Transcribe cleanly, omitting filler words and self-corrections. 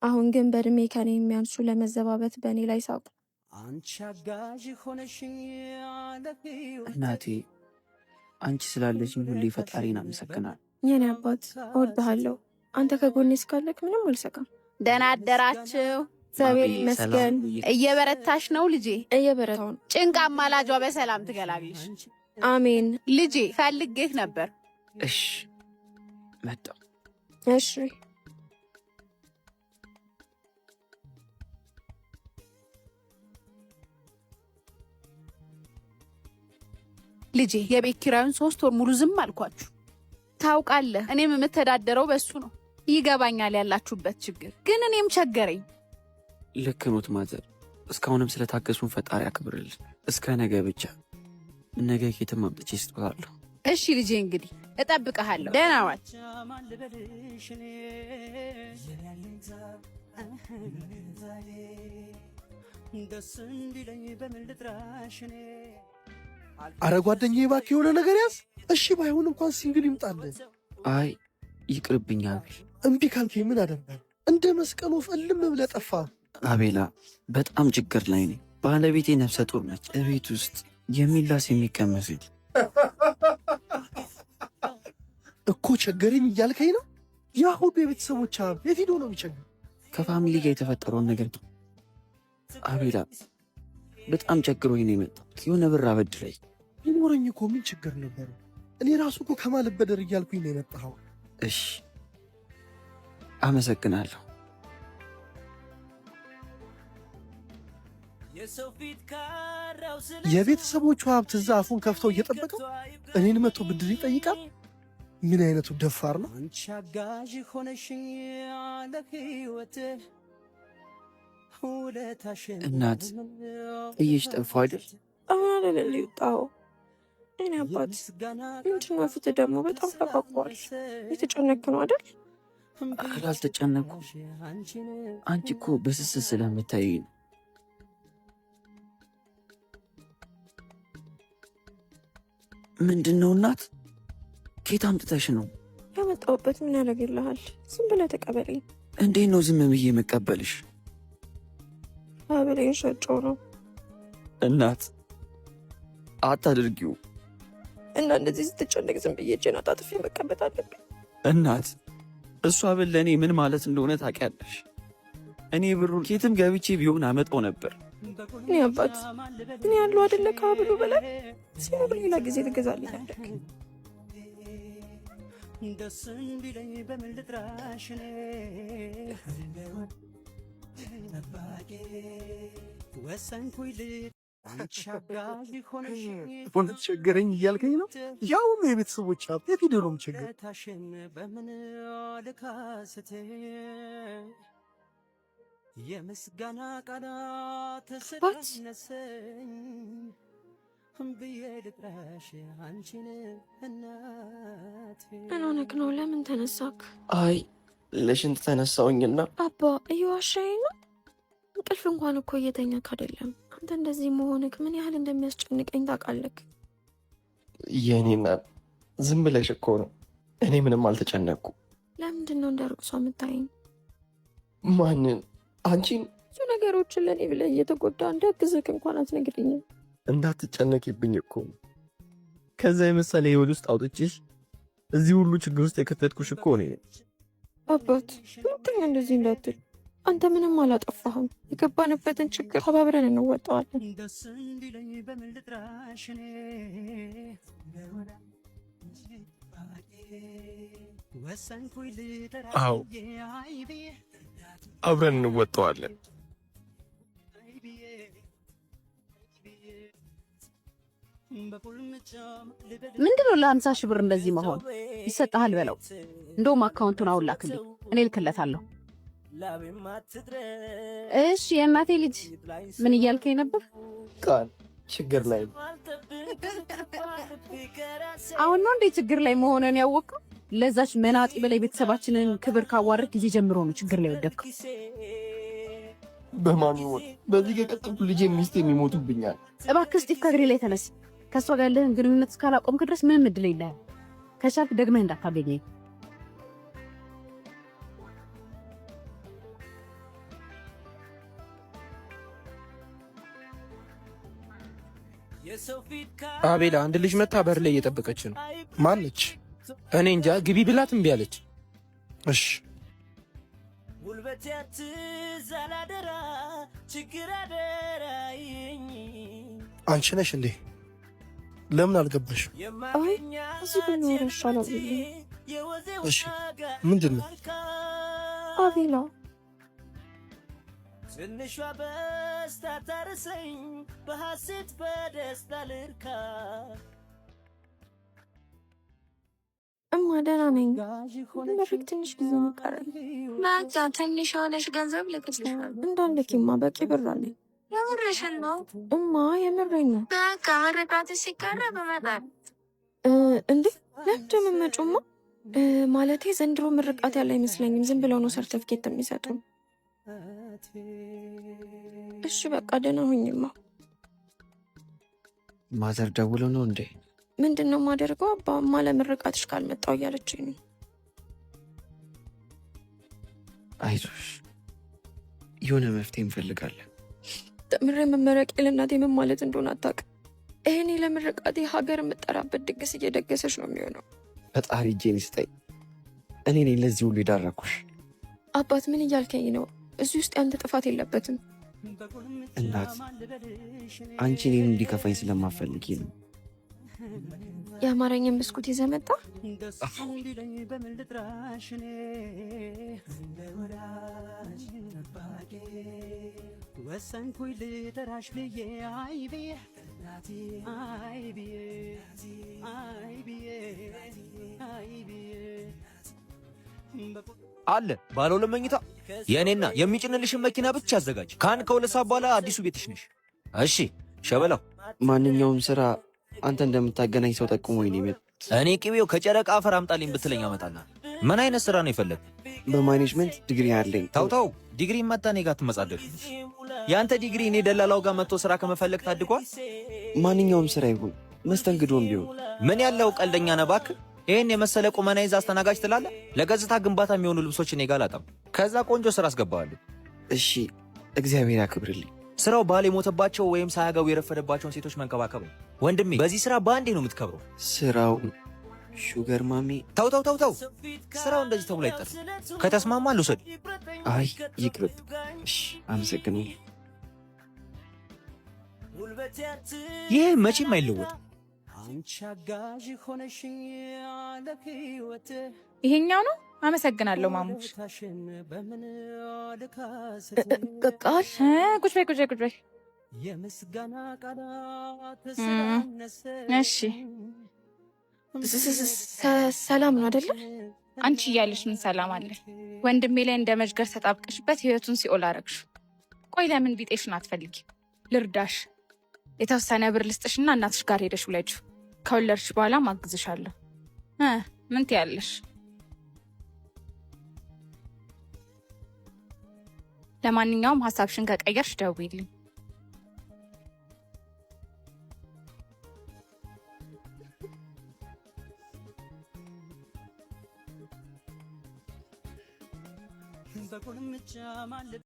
አሁን ግን በእድሜ ከኔ የሚያንሱ ለመዘባበት በእኔ ላይ ሳቁ። እናቴ አንቺ ስላለሽኝ ሁሌ ፈጣሪን አመሰግናለሁ። የኔ አባት እወድሃለሁ። አንተ ከጎኔ እስካለክ ምንም አልሰጋም። ደህና አደራችሁ። እግዚአብሔር ይመስገን። እየበረታሽ ነው ልጄ? እየበረታው ነው። ጭንቅ አማላጇ በሰላም ትገላግልሽ። አሜን። ልጄ ፈልጌህ ነበር። እሺ መጣሁ። እሺ። ልጄ የቤት ኪራዩን 3 ወር ሙሉ ዝም አልኳችሁ። ታውቃለህ፣ እኔም የምተዳደረው በሱ ነው። ይገባኛል ያላችሁበት ችግር፣ ግን እኔም ቸገረኝ። ልክ ኖት mother። እስካሁንም ስለታገሱን ፈጣሪ ያክብርልን። እስከ ነገ ብቻ። ነገ ኬትም አምጥቼ ስጦታለሁ። እሺ ልጄ፣ እንግዲህ እጠብቅሃለሁ። ደህና ዋል። አረ ጓደኛዬ እባክህ የሆነ ነገር ያዝ። እሺ ባይሆን እንኳን single ይምጣልህ። አይ ይቅርብኝ አቤል። እምቢ ካልከኝ ምን አደርጋለሁ? እንደ መስቀል ወፍ እልም ብለህ ጠፋህ። አቤላ በጣም ችግር ላይ ነኝ። ባለቤቴ ነፍሰ ጡር ነች። እቤት ውስጥ የሚላስ የሚቀመስ የለም። እኮ ቸገረኝ እያልከኝ ነው? ያ ሁሉ የቤተሰቦች ሀብት የት ሄዶ ነው የሚቸግር? ከ family ጋር የተፈጠረውን ነገር አቤላ በጣም ቸግሮኝ ነው የመጣሁት። የሆነ ብር አበድረኝ። ቢኖረኝ እኮ ምን ችግር ነበረው? እኔ ራሱ እኮ ከማልበደር እያልኩኝ ነው የመጣኸው። እሺ አመሰግናለሁ። የቤተሰቦቹ ሀብት እዛ አፉን ከፍተው እየጠበቀው እኔን መቶ ብድር ይጠይቃል። ምን አይነቱ ደፋር ነው? እናት ጥዬሽ ጠፋሁ አይደል? አሁን አይደል የወጣኸው? የኔ አባት ምንድን ነው ፊትህ ደግሞ በጣም ተቋቁሯል። የተጨነክ ነው አይደል? ኧረ አልተጨነኩም። አንቺ እኮ በስስት ስለምታይኝ ነው። ምንድን ነው እናት? ኬት አምጥተሽ ነው? ያመጣሁበት ምን ያደርግልሃል? ዝም ብለህ ተቀበለኝ። እንዴት ነው ዝም ብዬ የምቀበልሽ? ሀብሌን ሸጬው ነው። እናት አታድርጊው። እና እንደዚህ ስትጨነቅ ዝም ብዬ እጄን አጣጥፌ መቀመጥ አለብኝ? እናት እሷ ብል ለእኔ ምን ማለት እንደሆነ ታውቂያለሽ። እኔ ብሩን ኬትም ገብቼ ቢሆን አመጣው ነበር። እኔ አባት እኔ ያለው አይደለ ከሀብሉ በላይ ሲኖር ሌላ ጊዜ ትገዛልኛለህ። እውነት ቸገረኝ እያልከኝ ነው? ያውም የቤተሰቦች ሀብት የት ሄዶ ነው የሚቸገር? አባት ምን ሆነክ ነው? ለምን ተነሳክ? አይ ለሽንት ተነሳውኝና። አባ እየዋሸኸኝ ነው? እንቅልፍ እንኳን እኮ እየተኛክ አይደለም። አንተ እንደዚህ መሆንክ ምን ያህል እንደሚያስጨንቀኝ ታውቃለህ። የኔ እናት ዝም ብለሽ እኮ ነው። እኔ ምንም አልተጨነቅኩ። ለምንድን ነው እንደ ርኩሷ የምታይኝ? ማንን? አንቺን? ብዙ ነገሮችን ለእኔ ብለህ እየተጎዳ እንዳግዝህ እንኳን አትነግሪኝም። እንዳትጨነቂብኝ እኮ ነው። ከዛ የመሰለ ህይወት ውስጥ አውጥቼሽ እዚህ ሁሉ ችግር ውስጥ የከተትኩሽ እኮ እኔ ነኝ። አባት ሁለተኛ እንደዚህ እንዳትል። አንተ ምንም አላጠፋህም። የገባንበትን ችግር ተባብረን እንወጣዋለን። አዎ አብረን እንወጣዋለን። ምንድነው ለ50,000 ብር እንደዚህ መሆን? ይሰጥሃል በለው። እንደውም አካውንቱን አሁን ላክልኝ፣ እኔ ልክለታለሁ። እሺ የእናቴ ልጅ ምን እያልከኝ ነበር? ቃል ችግር ላይ ነው። አሁን ነው እንዴ ችግር ላይ መሆንን ያወቀው? ለዛች መናጢ በላይ ቤተሰባችንን ክብር ካዋረድ ጊዜ ጀምሮ ነው ችግር ላይ ወደቅከው። በማን ይሞት? በዚህ ከቀጠልኩ ልጄ ሚስት የሚሞቱብኛል። እባክህ ስጢፍ ከእግሬ ላይ ተነስ። ከእሷ ጋር ያለህን ግንኙነት እስካላቆምክ ድረስ ምንም እድል የለህም። ከቻልክ ደግመህ እንዳታገኘኝ። አቤላ፣ አንድ ልጅ መታ በር ላይ እየጠበቀች ነው። ማነች? እኔ እንጃ፣ ግቢ ብላት እምቢ አለች። እሺ አንቺ ነሽ እንዴ? ለምን አልገባሽ? አይ እዚህ ብንኖር ይሻላል ብዬ። እሺ ምንድን ነው? አቤላ ትንሿ በስታ ታርሰኝ በሐሴት በደስታ ልርካ። እማ ደህና ነኝ። በፊት ትንሽ ጊዜ ነው የቀረኝ። በቃ ትንሽ የሆነች ገንዘብ ልክልሻለሁ። እንዳልክማ በቂ ብር አለኝ። የምርሽን ነው? እማ የምሬን ነው። በቃ ምርቃት ሲቀረብ እመጣለሁ። እንዴ ለምንድን ነው የምትመጪው? እማ ማለቴ ዘንድሮ ምርቃት ያለ አይመስለኝም። ዝም ብለው ነው ሰርተፍኬት የሚሰጡ። እሺ በቃ ደህና ሁኝማ። ማዘር ደውሎ ነው እንዴ? ምንድን ነው የማደርገው አባ? እማ ለምርቃትሽ ካልመጣው እያለችኝ ነው። አይዞሽ፣ የሆነ መፍትሄ እንፈልጋለን። ተምሬ መመረቄ ለእናቴ ምን ማለት እንደሆነ አታውቅም። ይሄኔ ለምርቃቴ ሀገር የምጠራበት ድግስ እየደገሰች ነው የሚሆነው። ፈጣሪ እጄን ይስጠኝ። እኔ ነኝ ለዚህ ሁሉ የዳረኩሽ። አባት ምን እያልከኝ ነው? እዚህ ውስጥ ያንተ ጥፋት የለበትም። እናት፣ አንቺ እኔን እንዲከፋኝ ስለማፈልጊ ነው። የአማርኛን ብስኩት ይዘህ መጣ። አለ ባለ ሁለት መኝታ የእኔና የሚጭንልሽን መኪና ብቻ አዘጋጅ። ከአንድ ከሁለት ሰዓት በኋላ አዲሱ ቤትሽ ነሽ። እሺ ሸበላው። ማንኛውም ስራ አንተ እንደምታገናኝ ሰው ጠቁሞኝ ነው የመጡት። እኔ ቅቤው ከጨረቃ አፈር አምጣልኝ ብትለኝ አመጣልሃል። ምን አይነት ስራ ነው የፈለግ? በ management ዲግሪ አለኝ። ተው ተው፣ ዲግሪ መጣ እኔ ጋር ትመጻደቅ። የአንተ ዲግሪ እኔ ደላላው ጋር መጥቶ ስራ ከመፈለግ ታድጓል። ማንኛውም ስራ ይሁን መስተንግዶም ቢሆን። ምን ያለው ቀልደኛ ነህ እባክህ። ይህን የመሰለ ቁመና ይዘህ አስተናጋጅ ትላለህ? ለገጽታ ግንባታ የሚሆኑ ልብሶች እኔ ጋር አላጣም። ከዛ ቆንጆ ስራ አስገባዋለሁ። እሺ፣ እግዚአብሔር ያክብርልኝ። ስራው ባል የሞተባቸው ወይም ሳያገቡ የረፈደባቸውን ሴቶች መንከባከብ ነው ወንድሜ። በዚህ ስራ በአንዴ ነው የምትከብረው። ስራው sugar mommy። ተው ተው ተው ተው፣ ስራው እንደዚህ ተብሎ አይጠራም። ከተስማማ ልውሰድ። አይ ይቅርብ። እሺ፣ አመሰግናለሁ። ይህ መቼም አይለወጥም። ይሄኛው ነው። አመሰግናለሁ ማሙሽ። ቃል ቁጭ በይ ቁጭ በይ ቁጭ በይ። እሺ ሰላም ነው አይደለ? አንቺ እያለሽ ምን ሰላም አለ? ወንድሜ ላይ እንደ መጅገር ተጣብቀሽበት ህይወቱን ሲኦል አረግሽው። ቆይ ለምን ቢጤሽን አትፈልጊ? ልርዳሽ። የተወሰነ ብር ልስጥሽና እናትሽ ጋር ሄደሽ ውለጂው። ከወለድሽ በኋላ ማግዝሻለሁ። ምን ትያለሽ? ለማንኛውም ሀሳብሽን ከቀየርሽ ደውዪልኝ።